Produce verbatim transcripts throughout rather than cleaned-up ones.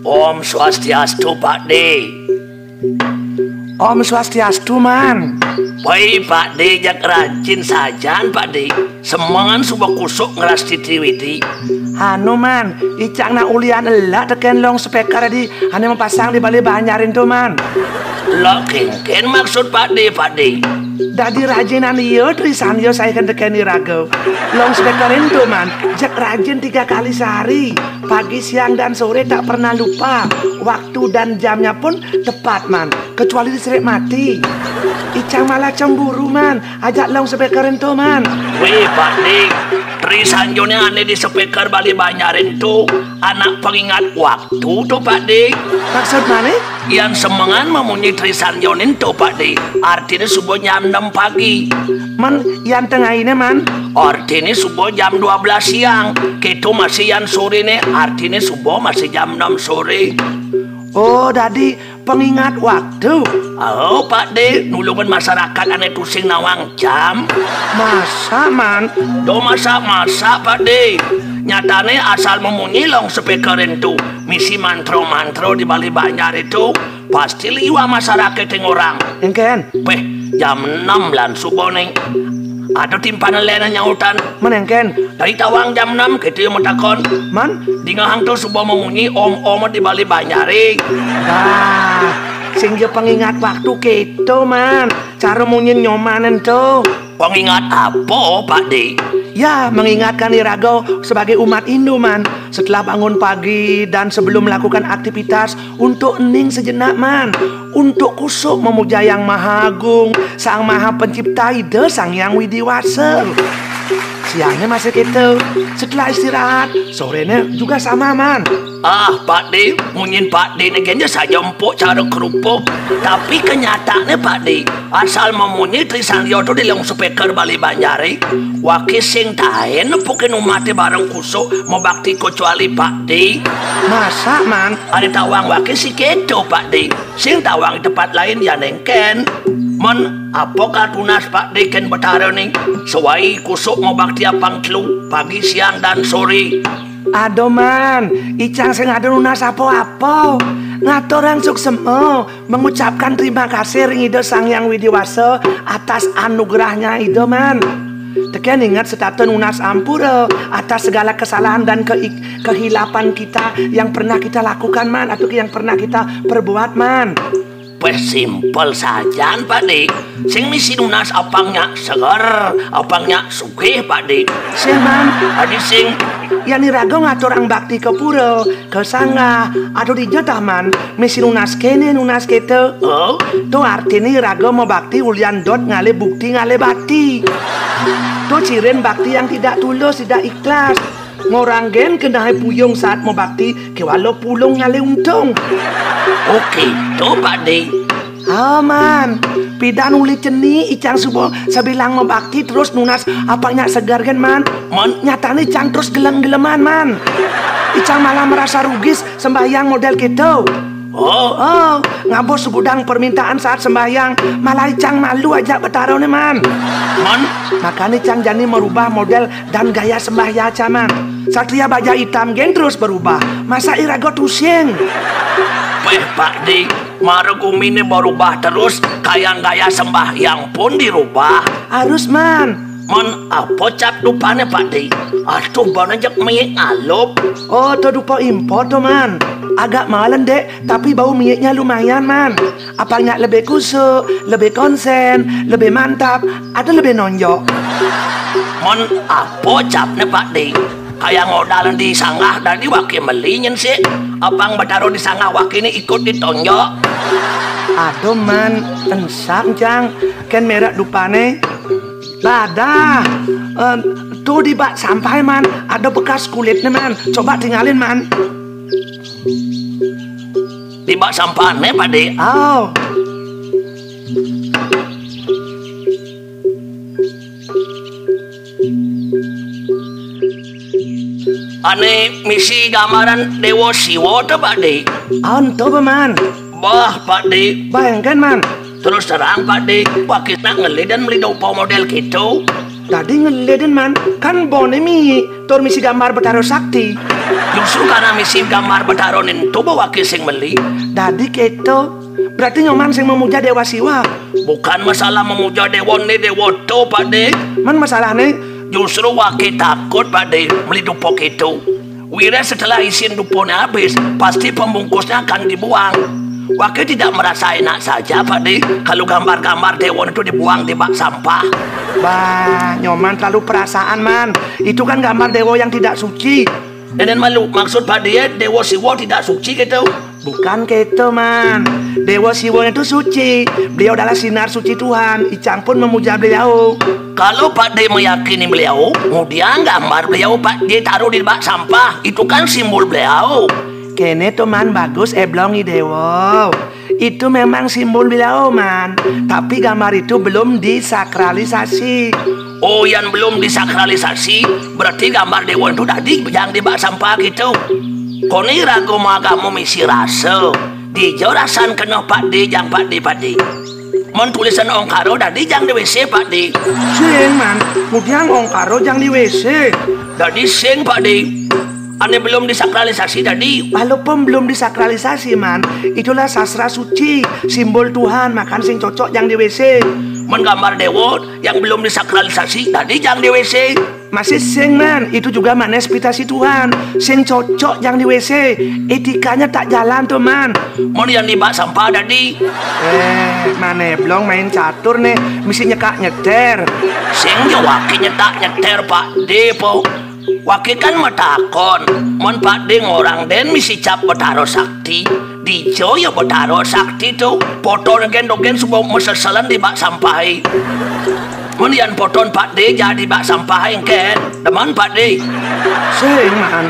Om Swastiastu, Pak De. Om Swastiastu, Man. Woi, Pak De, jak rajin sajan, Pak De. Semengan suba kusuk ngrastiti Widi. Anu, Man, icang nak ulian elak tekén loudspeaker di ané mapasang di balé banjar ento, Man. Lok kénkén maksud Pak De, Pak De? Dadi rajinan ia Tri Sandya saé tekén iraga. Loudspeaker ento, Man, jak rajin tiga kali sehari. Pagi, siang, dan sore tak pernah lupa. Waktu dan jamnya pun tepat, Man. Kecuali listrik mati. Icang malah cemburu, Man. Ajak loudspeaker ento, Man. Wih, Pak De. Tri Sandyané ané di speaker balé banjar ento anak pengingat waktu to, Pak De. Maksud mané? Yan semengan mamunyi Tri Sandyané ento, Pak De, artiné suba jam enam pagi. Men, yan tengainé, Man? Artiné suba jam dua belas siang. Kéto masih yan soréné, artiné suba masih jam enam soré. Oh, dadi pengingat waktu. Oh, Pak De, nulungin masyarakat ané tusing nawang jam. Masa, Man? Do masa-masa, Pak De. Nyatané asal mamunyi loudspeaker ento, misi mantra-mantra di balé banjar ento, pasti liwat masyarakat ngorang. Éngkén? Péh, jam enam lan suba né. Ada timpal lénan nyautan. Men éngkén? Dadi tawang jam enam, kéto ia matakon. Man? Dingehang to suba mamunyi om-om di balé banjaré. Bah, sing ja pengingat waktu kéto, Man. Cara munyin nyoman ento. Pengingat apa, Pak De? Ya, mengingatkan iraga sebagai umat Hindu, Man. Setelah bangun pagi dan sebelum melakukan aktivitas, untuk ening sejenak, Man. Untuk kusuk memuja Yang Maha Agung, Sang Maha Pencipta, Ida Sang Hyang Widi Wasa. Siangnya masih kéto. Setelah istirahat, sorenya juga sama, Man. Ah, Pak De, munyin Pak De né kénja saja empuk cara kerupuk. Tapi kenyataannya, Pak De, asal mamunyi Tri Sandya to di loudspeaker balé banjaré, waké sing taén nepukin umaté bareng kusuk mabakti kecuali Pak De. Masa, Man? Ada tawang waké sing kéto, Pak De. Sing tawang di tempat lain ya éngkén. Men, apa kal tunas Pak De kén Betarané? Sawai kusuk mabakti apang telu, pagi, siang, dan soré. Aduh, Man, icang sing ada nunas apa-apa. Ngaturang suksema, mengucapkan terima kasih ring Ida Sang Hyang Widi Wasa atas anugerahnya Ida, Man. Tekén inget setata nunas ampura atas segala kesalahan dan ke kehilapan kita yang pernah kita lakukan, Man, atau yang pernah kita perbuat, Man. Péh simpel sajan, Pakdé. Sing misi nunas apang nyak seger, apang nyak sugih, Pakdé. Sing, Man. Adi sing. Yan iraga ngaturang bakti ka pura, ka sanggah, aduh dija tah, Man. Misi nunas kéné, nunas kéto. Oh? To artiné iraga mabakti ulian dot ngalih bukti ngalih bakti. To cirin bakti yang tidak tulus, tidak ikhlas. Ngorang gén kenehé puyung saat mabakti, kéwala pulung ngalih untung. Oké, to, Pakdé. Ah, Man. Pidan uli cenik, icang suba sabilang mabakti terus nunas apang nyak seger gén, Man. Man. Nyatané icang terus gelem-geleman, Man. Icang malah merasa rugi sembahyang modél kéto. Oh. Oh, ngabuh segudang permintaan saat sembahyang, malah icang malu ajak Betarané, Man. Man. Makané icang jani merubah modél dan gaya sembahyang icang, Man. Satria baja itam gén terus berubah. Masa iraga tusing? Péh, Pakdé, mara guminé berubah terus, kayang gaya sembahyang pun dirubah. Harus, Man. Man, apa cap dupané, Pakdé? Aduh, bana jeg miik ngalup. Oh, to dupa impor to, Man. Agak mahal, Dék, tapi bau miiknya lumayan, Man. Apang nyak lebih kusuk, lebih konsén, lebih mantap, ada lebih nonjok. Man, apa capné, Pakdé? Kaya modal di sanggah dadi waké meli nyén sik. Apang Betara di sanggah wakéné ikut ditonjok. Aduh, Man, ensap, Cang. Kén merek dupané. Dadah. Em, to di bak sampah, Man. Ada bekas kulitné, Man. Coba tingalin, Man. Di bak sampahné, Pakdé. Oh. Ané misi gambaran Déwa Siwa to, Pakdé? Ento, Man. Bah, Pakdé. Bah, éngkén, Man. Terus terang, Pakdé, waké nak ngelih dan meli dupa modél kéto. Dadi ngelih dan, Man, kan boné miik, tur misi gambar Betara Sakti. Justru karena misi gambar Betarané ento, bah, waké sing meli. Dadi kéto. Berarti Nyoman sing memuja Déwa Siwa? Bukan masalah memuja déwa né déwa to, Pakdé. Man masalahné? Justru waké takut, Pakdé, meli dupa kéto. Wiréh setelah isin dupané habis, pasti pembungkusnya akan dibuang. Waké tidak merasa enak saja, Pakdé, kalau gambar-gambar déwa itu dibuang di bak sampah. Bah, Nyoman terlalu perasaan, Man. Itu kan gambar déwa yang tidak suci. Nénten malu, maksud Pakdé, Déwa Siwa tidak suci kéto? Bukan kéto, Man. Déwa Siwa itu suci. Beliau adalah sinar suci Tuhan. Icang pun memuja beliau. Kalau Pakdé meyakini beliau, ngudiang gambar beliau, Pakdé, taruh di bak sampah. Itu kan simbol beliau. Kéné to, Man, bagus éblong I Déwa. Itu memang simbol beliau, Man. Tapi gambar itu belum disakralisasi. Oh, yan belum disakralisasi, berarti gambar déwa itu dadi jang di bak sampah kéto. Koné iraga maagama misi rasa. Dija rasan keneh Pakdé jang Pakdé, Pakdé? Man tulisan ongkara dadi jang di W C, Pakdé. Sing, Man, ngudiang ongkara jang di W C? Dadi sing, Pakdé. Ané belum disakralisasi dadi. Walaupun belum disakralisasi, Man, itulah sastra suci, simbol Tuhan, makan sing cocok jang di W C. Man gambar déwa yang belum disakralisasi dadi jang di W C. Masih sing, Man, itu juga manifestasi Tuhan. Sing cocok jang di W C. Etikanya tak jalan to, Man. Man yan di bak sampah dadi. Eh, Man, éblong main catur né, misi nyekak nyeter. Sing ja waké nyetak nyeter, Pakdé, po. Waké kan matakon, man Pakdé ngorang dén misi cap Betara Sakti. Dija ya Betara Sakti to? Fotoné gén dogén suba maseselan di bak sampahé. Man yan foton Pakdé ja di bak sampahé éngkén? Demen Pakdé? Sing, Man.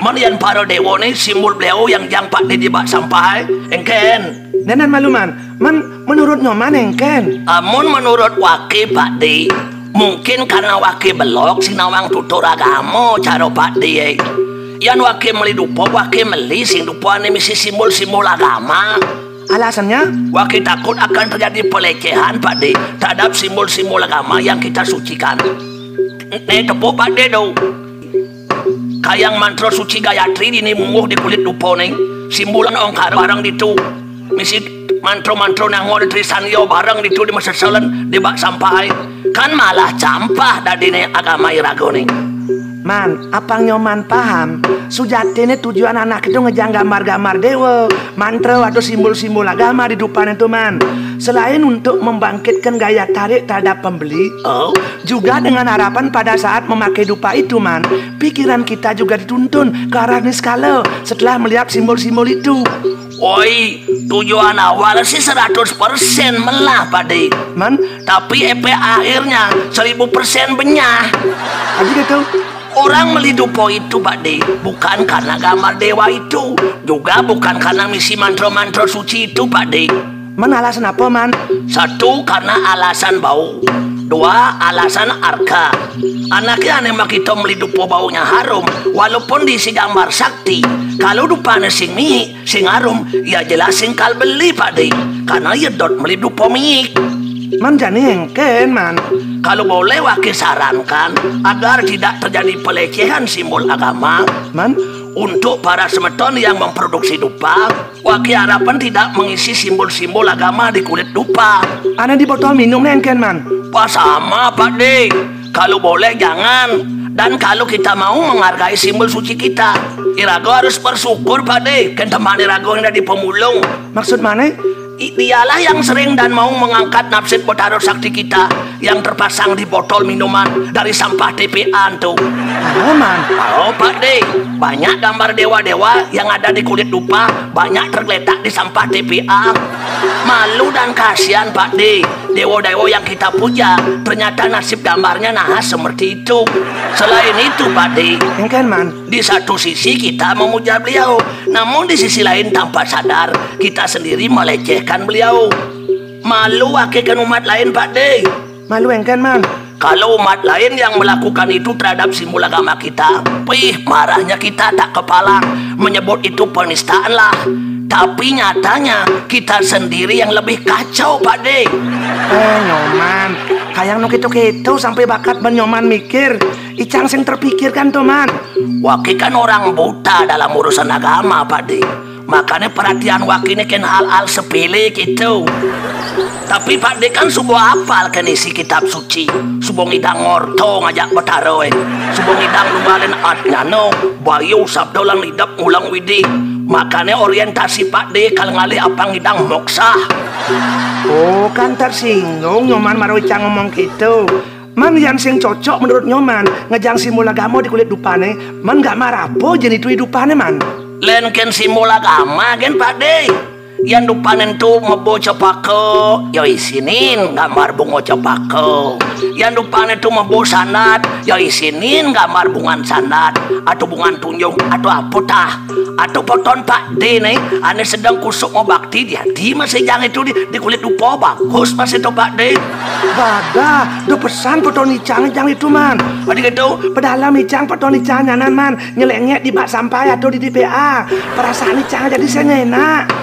Man yan para déwané simbol beliau yang jang Pakdé di bak sampahé éngkén? Nénten malu, Man. Man menurut Nyoman éngkén? Amun menurut waké, Pakdé, mungkin karena waké belog sing nawang tutur agama cara Pakdé. Yan waké meli dupa, waké meli sing dupa ané misi simbol-simbol agama. Alasannya? Waké takut akan terjadi pelecehan, Pakdé, terhadap simbol-simbol agama yang kita sucikan. Né tepuk, Pakdé, do. Kayang mantra suci Gayatri dini mungguh di kulit dupané. Simbulan ongkar bareng ditu. Misi mantro-mantro nangor Trisandya bareng ditu di maseselen di bak sampah. Kan malah campah dadine agama iragone. Man, apang Nyoman paham, sujatine tujuan anak itu ngejang gambar-gambar dewa, mantra atau simbol-simbol agama di dupane itu, Man. Selain untuk membangkitkan gaya tarik terhadap pembeli, oh, juga dengan harapan pada saat memakai dupa itu, Man, pikiran kita juga dituntun ke arah niskala setelah melihat simbol-simbol itu. Woi, tujuan awal sih seratus persen melah, Pakde. Man? Tapi efek akhirnya seribu persen benyah. Tadi gitu. Orang meli dupa itu, Pakde, bukan karena gambar dewa itu, juga bukan karena misi mantra-mantra suci itu, Pakde. Man, alasan apa, Man? Satu, karena alasan bau. Dua, alasan arga. Anake ane makita meli dupa baunya harum, walaupun diisi gambar sakti. Kalau dupane sing mihik, sing harum, ya jelas sing kal beli, Pakde. Karena ya dot meli dupa mihik. Man, jani engken, Man. Kalau boleh wake sarankan, agar tidak terjadi pelecehan simbol agama, Man? Untuk para semeton yang memproduksi dupa, wake harapan tidak mengisi simbol-simbol agama di kulit dupa. Ane di botol minum ne engken, Man? Pas sama, Pakde. Kalau boleh, jangan. Dan kalau kita mau menghargai simbol suci kita, iraga harus bersyukur, Pakde, ken teman iraga yang dadi pemulung. Maksud mane? I-, dialah yang sering dan mau mengangkat nasib Betara Sakti kita yang terpasang di botol minuman dari sampah T P A tu. Oh, Man. Oh, Pakde, banyak gambar dewa-dewa yang ada di kulit dupa, banyak tergeletak di sampah T P A. Malu dan kasihan, Pakde. Dewa-dewa yang kita puja, ternyata nasib gambarnya nahas seperti itu. Selain itu, Pakde, engken, Man, di satu sisi kita memuja beliau, namun di sisi lain tanpa sadar kita sendiri melecehkan beliau. Malu wake ken umat lain, Pakde. Malu engken, Man. Kalau umat lain yang melakukan itu terhadap simbol agama kita, pih, marahnya kita tak kepalang, menyebut itu penistaan lah. Tapi nyatanya kita sendiri yang lebih kacau, Pakde. Eh, Nyoman, kayang nu keto-keto sampai bakat ban Nyoman mikir. Icang sing terpikirkan to, Man. Wake kan orang buta dalam urusan agama, Pakde. Makanya perhatian wake ini ken hal-hal sepele gitu. Tapi Pakde kan suba apal ken isi kitab suci. Suba ngidang ngorta ngajak Betara, eh. Suba ngidang nunggalin atnyana, bayu sabda lan idep ngulang widi. Makanya orientasi Pakde kal ngalih apang ngidang moksa. Oh, kan tersinggung Nyoman mara icang ngomong gitu. Man, yan sing cocok menurut Nyoman, ngejang simbol agama di kulit dupane, Man, nggak marah apa jen itu idupane, Man? Len ken simbol agama, gen, Pakde. Yan dupane tu mebo cepaka, ya isinin gambar bunga cepaka. Yan dupane tu mebo sandat, ya isinin gambar bungan sandat, atau bungan tunjung, atau apa tah. Atau poton Pakde ne, ane sedang kusuk mau bakti, jadi masih jang itu di, di kulit dupa, bagus masih to, Pakde. Badah, do pesan poton icang jang itu, Man. Adi gitu? Pedalam icang poton icang nyanan, Man. Nyelengek di bak sampai atau di T P A. Perasaan icang jadi sing enak.